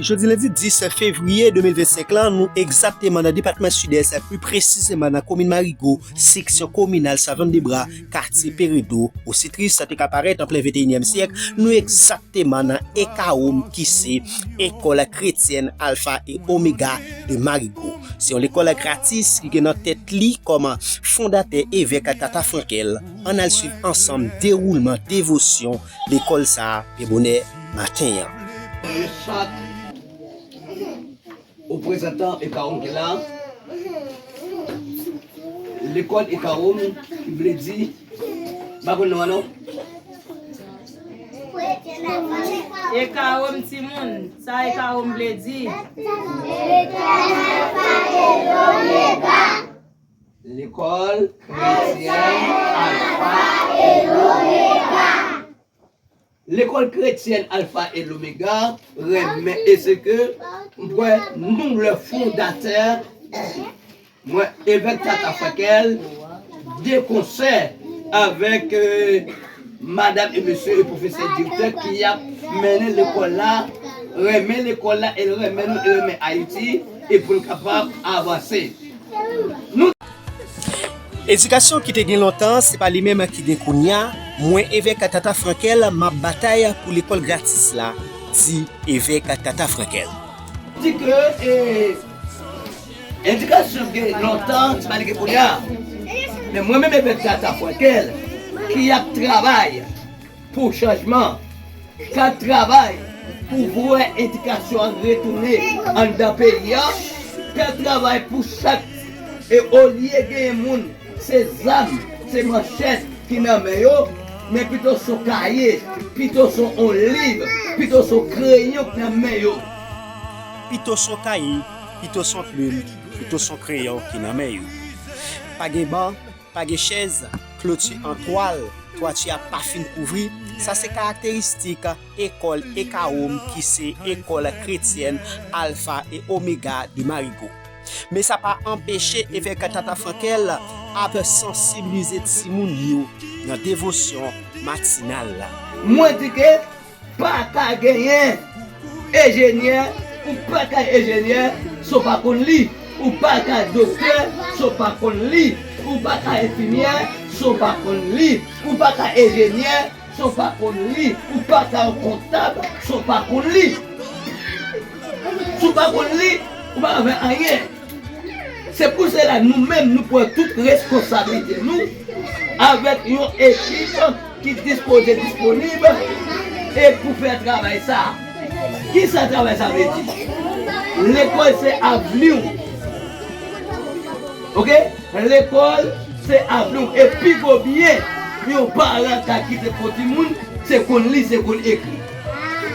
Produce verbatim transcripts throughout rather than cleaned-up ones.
Jodi lendi dis fevriye de mil vennsenk la, nou egzakteman nan depatman Sidès, pli presizeman nan komin Marigo, seksyon kominal Savann de Bwa, katye Peredo, osi tris sa te ka parèt an plen venteyinyèm syèk, nou egzakteman nan ECAOM ki se École Chrétienne Alpha et Omega de Marigo. Se yon lekòl gratis ki gen nan tèt li kòm fondatè evèk Tata Frankel. Ann al swiv ansanm dewoulman devosyon lekòl sa a byen bonè maten an. Reprezantan ECAOM ki la. Lekòl ECAOM, ki vle di, m pa konn non an non. ECAOM timoun, sa ECAOM vle di? Lekòl Kretyèn Alfa e Omega. Lekòl Kretyèn Alfa e Omega renmen e se ke m kwè nou le fondatè, mwen, evèk Tata Frankel, de konsè avèk, euh, madanm e mesye e pwofesè direktè ki ap mennen lekòl la, renmen lekòl la e renmen nou e renmen Ayiti e pou n kapab avanse. Nou Edikasyon ki te gen lontan, se pa li menm ki gen kounye a. Mwen, evèk Tata Frankel, m ap batay pou lekòl gratis la, di evèk Tata Frankel. Di ke, eh, edikasyon gen lontan, se pa li gen kounye a. Men mwen menm, evèk Tata Frankel, ki ap travay pou chanjman, k ap travay pou vwè edikasyon an retounen anndan peyi a, k ap travay pou chak, e olye genyen moun, se zam, se manchèt ki nan men yo, men pito se yon kaye, pito se yon liv, pito se yon kreyon ki nan men yo. Pito se yon kaye, pito se yon plim, pito se yon kreyon ki nan men yo. Pa gen ban, pa gen chèz, kloti an twal, twati a pa fin kouvri, sa se karakteristik ekòl ECAOM ki se École Chrétienne Alpha et Omega de Marigo. Men sa pa anpeche evèk Tata Frankel ap sansibilize timoun yo nan devosyon matinal la. Mwen di ke pa ka genyen enjenyè, ou pa ka enjenyè si w pa konn li. Ou pa ka doktè si w pa konn li. Ou pa ka enfimyè si w pa konn li. Ou pa ka enjenyè si w pa konn li. Ou pa ka yon kontab si w pa konn li. Si w pa konn li, ou pa ka fè anyen. Se pou sela nou menm nou pran tout reskonsablite nou avèk yon ekip ki dispoze, disponib e pou fè travay sa. Kisa travay sa vle di? Lekòl se avni w. Oke? Lekòl se avni w. E pi gwo byen yon paran ka kite pou timoun, se konn li, se konn ekri.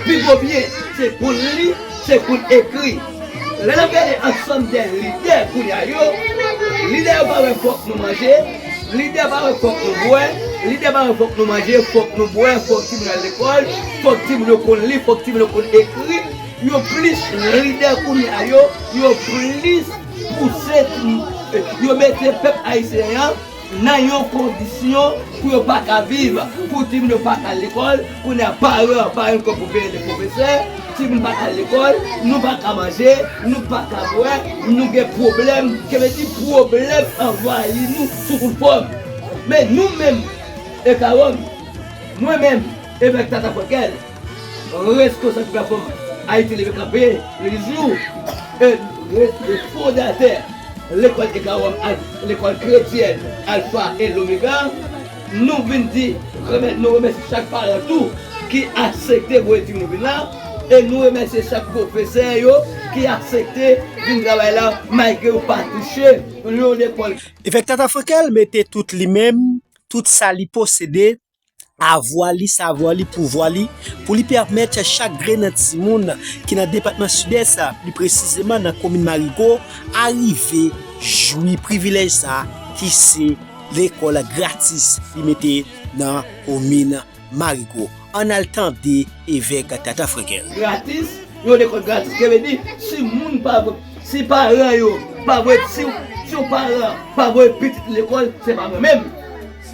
Pi gwo byen, se konn li, se konn ekri. Lè n ap gade ansanm de lidè kounye a yo, lidè yo pa wè fòk nou manje, lidè pa wè fòk nou bwè, lidè pa wè fòk nou manje, fòk nou bwè, fòk timoun al lekòl, fòk timoun yo konn li, fòk timoun yo konn ekri. Yo plis lidè kounye a yo, yo plis pouse, yo mete pèp ayisyen an nan yon kondisyon pou yo pa ka viv, pou timoun yo pa ka al lekòl. Kounye a, paran, paran kòb pou peye de pwofesè, timoun pa ka al lekòl, nou pa ka manje, nou pa ka bwè, nou gen pwoblèm, ke vle di pwoblèm anvayi nou sou tout fòm. Men nou menm, ECAOM, mwen menm, evèk Tata Frankel, reskonsab platfòm Ayiti Leve Kanpe, Religion, e re- e fondatè lekòl ECAOM, al- lekòl kretyèn Alfa e Omega, nou vin di, remè- nou remèsye chak paran tou ki aksepte voye timoun vin la, e nou remèsye chak pwofesè yo ki aksepte vin travay la, malgre yo pa touche yon lekòl. Evèk Tata Frankel mete tout li menm, tout sa li posede, avwa li, savwa li, pouvwa li, pou li pèmèt chak grenn timoun ki nan depatman Sidès, pli presizeman nan komin Marigo, arive jwi privilèj sa ki se lekòl gratis li mete nan komin Marigo. Ann al tande evèk Tata Frankel. Gratis, yon lekòl gratis, ki vle di, si moun pa, si paran yo pa voye, si, si yon paran pa voye pitit lekòl, se pa mwen menm.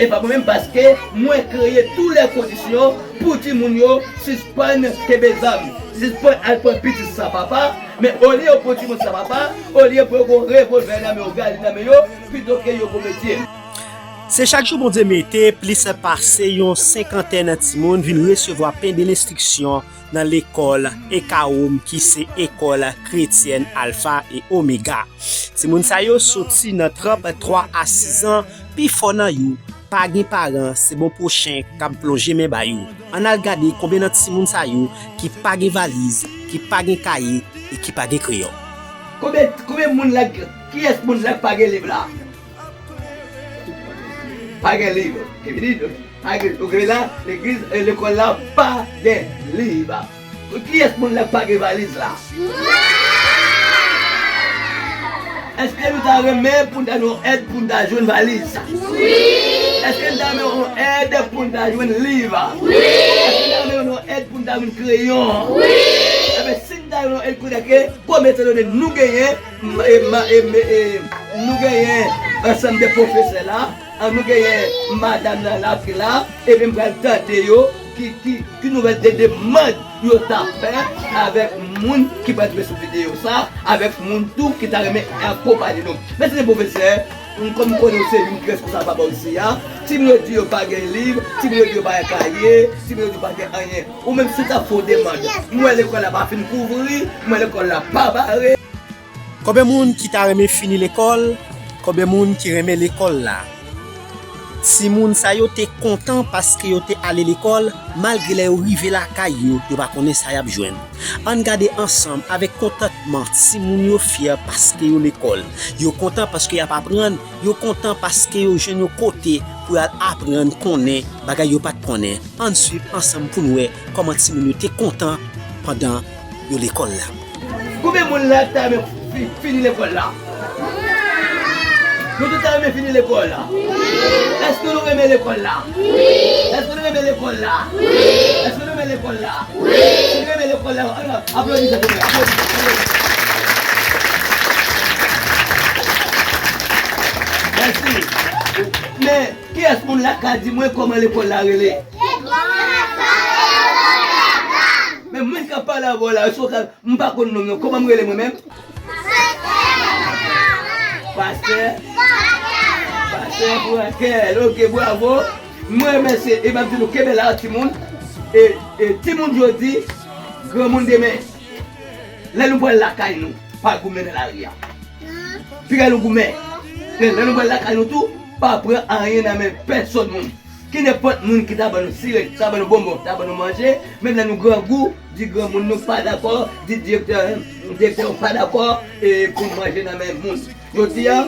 E pa mwen menm, paske mwen kreye tout lè kondisyon pou timoun yo sispann kenbe zam. Jis pran al pran pitit san papa, men olye yo pran timoun san papa, olye pou yo gon revòlvè nan men yo, gaz nan men yo, pito ke yo gon metye. Se chak jou Bondye mete plis pase yon senkantèn timoun vin resevwa pen de lenstriksyon nan lekòl Ekawom ki se ekòl kretyèn Alfa e Omega. Timoun sa yo soti nan trann twa a sis an, pifò nan yo pa gen paran, se bon pwochen k ap plonje men ba yo. Ann al gade konbyen nan timoun sa yo ki pa gen valiz, ki pa gen kaye e ki pa gen kreyon. Konbyen, konbyen moun la, kiyès moun la k pa gen liv la? Pa gen liv. Ki vini, pa gen, ou gen la, legliz, eh, lekòl la pa gen liv. Kiyès moun la k pa gen valiz la? Èske nou ta renmen pou n ta gen yon èd pou n ta jwenn valiz? Wi! Èske n ta renmen yon èd pou n ta jwenn liv? Wi! Èske n ta renmen yon èd pou n ta jwenn kreyon? Wi! Enben, si n ta jwenn yon èd kounye a ke, kòm etandone nou genyen, m-, e, ma-, e, me-, e, nou genyen ansanm de pwofesè la, an nou genyen madanm nan la ki la, ebyen m pral tande yo ki, ki, ki nouvèl de demann yo ta fè avèk moun ki pral twouve sou videyo sa, avèk moun tou ki ta renmen akonpaye nou. Mèsi de pwofesè, m kòm m konnen w se youn ki reskonsab pa bò isi a, timoun yo di yo pa gen liv, timoun yo di yo pa gen kaye, timoun yo di yo pa gen anyen. Ou menm si w ta fè yon demann, m wè lekòl la pa fin kouvri, m wè lekòl la pa bare. Konbyen moun ki ta renmen fini lekòl? Konbyen moun ki renmen lekòl la? Timoun sa yo te kontan paske yo te ale lekòl, malgre lè yo rive lakay yo, yo pa konnen sa y ap jwenn. Ann gade ansanm avèk kontantman timoun yo fyè paske yo lekòl. Yo kontan paske y ap aprann, yo kontan paske yo jwenn yon kote pou y al aprann konnen bagay yo pa t konnen. Ann swiv ansanm pou n wè kòman timoun yo te kontan pandan yo lekòl la. Konbyen moun la ki ta renmen fi-, fini lekòl la? Nou tout ta renmen fini lekòl la? Èske nou renmen lekòl la? Èske nou renmen lekòl la? Èske nou renmen lekòl la? Si nou renmen lekòl la, aplodi sa, aplodi, aplodi. Mèsi. Men, kiyès moun la ka di mwen kòman lekòl la rele? Men mwen k ap pale avè w la, èske w ka, m pa konn non m nan, kòman m rele mwen menm? Pastè? Pastè Frankel, ok, bravo. Mwen remèsye, e m ap di nou, kenbe la, timoun. E, e timoun jodi, granmoun demen. Lè nou pral lakay nou, pa goumen nan lari a. Piga nou goumen. Men lè nou pral lakay nou tou, pa pran anyen nan men pèsonn moun. Ki nenpòt moun ki ta ban nou siret, ta ban nou bonbon, ta ban nou manje, menm lè nou grangou, di granmoun nou pa dakò, di direktè, direktè nou pa dakò, e pou manje nan men moun. Jodi a,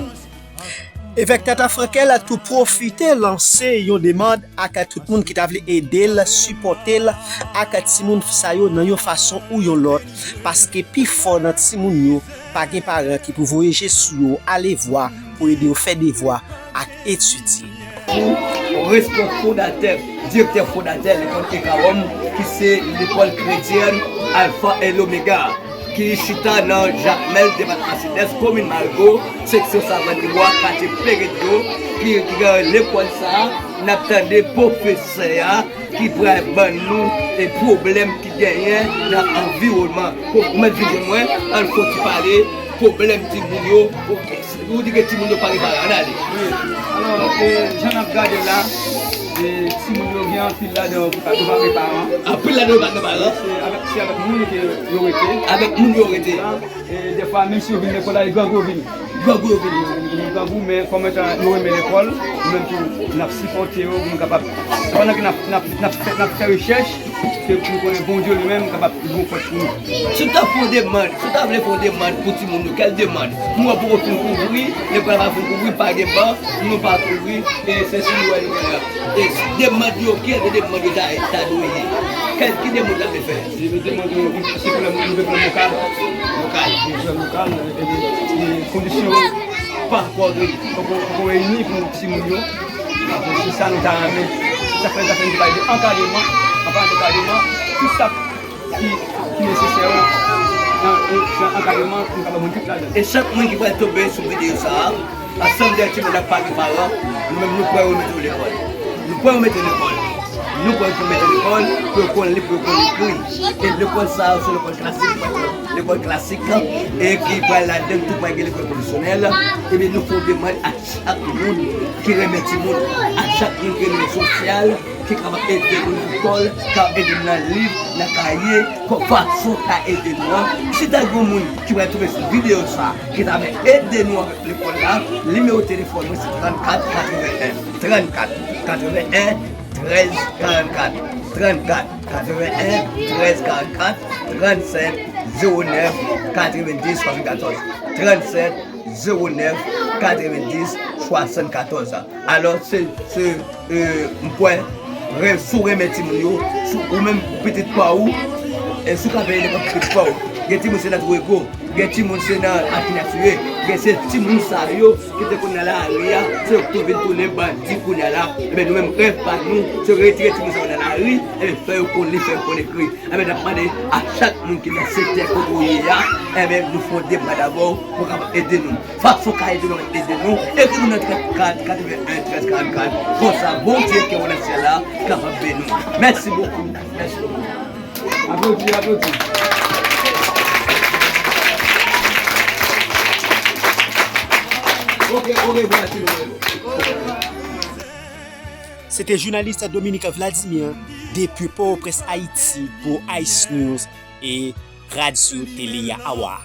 Evèk Tata Frankel tou pwofite lanse yon demann ak tout moun ki ta vle ede l, sipòte l ak timoun sa yo nan yon fason ou yon lòt, paske pifò nan timoun yo pa gen paran ki pou voye je sou yo ale vwa pou ede yo fè devwa ak etidye. Pou respon fondatè, direktè fondatè lekòl Ekawòm, ki se lekòl kretyèn Alfa e Lomega, ki chita nan Jakmèl, depatman Sidès, komin Marigo, seksyon Savann Dibwa, katye Peredyo, ki, ki gen lekòl sa a, n ap tande pwofesè a ki pral ban nou e pwoblèm ki genyen nan anviwònman. Pou, ou mèt vin jwenn mwen, ann fè yon ti pale, pwoblèm timoun yo, pou, ou di ke timoun yo pa gen paran, ann ale. Wi. Alò, e, jan n ap gade la, e, timoun yo gen anpil ladan yo ki pa, yo pa gen paran. Anpil ladan yo pa gen paran. Se avèk, se avèk moun ke yo rete. Avèk moun yo rete. E, dèfwa, menm si yo vin lekòl la, e grangou yo vini. Grangou yo vini. Yo vini grangou, men kòm etan yo renmen lekòl, nou menm tou, n ap sipòte yo, pou nou kapab, pandan ke n ap, n ap, n ap fè, n ap fè rechèch, ke pou nou konnen Bondye li menm kapab ouvri yon pòt pou nou. Si w ta fè yon demann, si w ta vle fè yon demann pou timoun yo, kèl demann? Mwen poko fin kouvri, lekòl pa fin kouvri, pa gen ban, nou pa kouvri, e se si nou wè nou wè la. E demann yo, kèl demann yo ta, ta dwe ye? Kèl, ki demann w ta vle fè? Demann yo, se pou lè nou vle pran lokal. Lokal. Nou vle pran lokal, e, e, e kondisyon yo pa ankò reyini, poko, poko reyini pou timoun yo. Se sa nou ta renmen. Se sa fè, sa fè nou pale de ankadreman, anpalan de ankadreman, tout sa ki, ki nesesè yo nan, nan ankadreman, nou kapab jwenn tout ladan. E chak moun ki pral tonbe sou videyo sa a, ansanm de timoun ak pa gen paran, nou menm nou prè remete yo lekòl. Nou prè remete yo lekòl. Nou pral fòme lekòl pou yo konn li, pou yo konn ekri. E lekòl sa yo se lekòl klasik, lekòl klasik, e ki pral ladan tou pral gen lekòl pwofesyonèl. Ebyen, nou fè yon demann a chak moun ki renmen timoun, a chak moun ki renmen sosyal, ki kapab ede nou nan lekòl, kapab ede nou nan liv, nan kaye, kòm fason ka ede nou an. Si ta gen yon moun ki pral twouve sou videyo sa, ki ta vle ede nou avèk lekòl la, nimewo telefòn mwen se trannkat katreven en, trannkat katreven en, trèz karannkat, trannkat katreven en, trèz karannkat, trannsèt zewo nèf katrevendis swasannkatòz, trannsèt zewo nèf katrevendis swasannkatòz. Alò, se, se, e, m kwè, ren-, si w renmen timoun yo, si w menm pitit pa w, e si w ka veye lekòl pitit pa w, gen timoun se nan twou ego, gen timoun se nan akinasye, gen se timoun sa yo ki te konn nan lari a, se yo ki tou vin tounen bandi kounye a la. Ebyen, nou menm, rèv pa nou, se retire timoun sa yo nan lari, ebyen, fè yo konn li, fè yo konn ekri. Ebyen, n ap mande a chak moun ki nan sektè kote w ye a, ebyen, nou fè yon demann avè w pou w kapab ede nou. Fason w ka ede nou, ede nou, ekri nou nan trannkat katreven en trèz karannkat. Konsa, Bondye ki anwo nan syèl la kapab beni w. Mèsi bokou. Mèsi bokou. Aplodi, aplodi. Ok, orevwa, ti moun. Se te jounalis Dominique Vladimir depi Pòtoprens, Ayiti, pou Ice News e Radyo Tele Yahawa.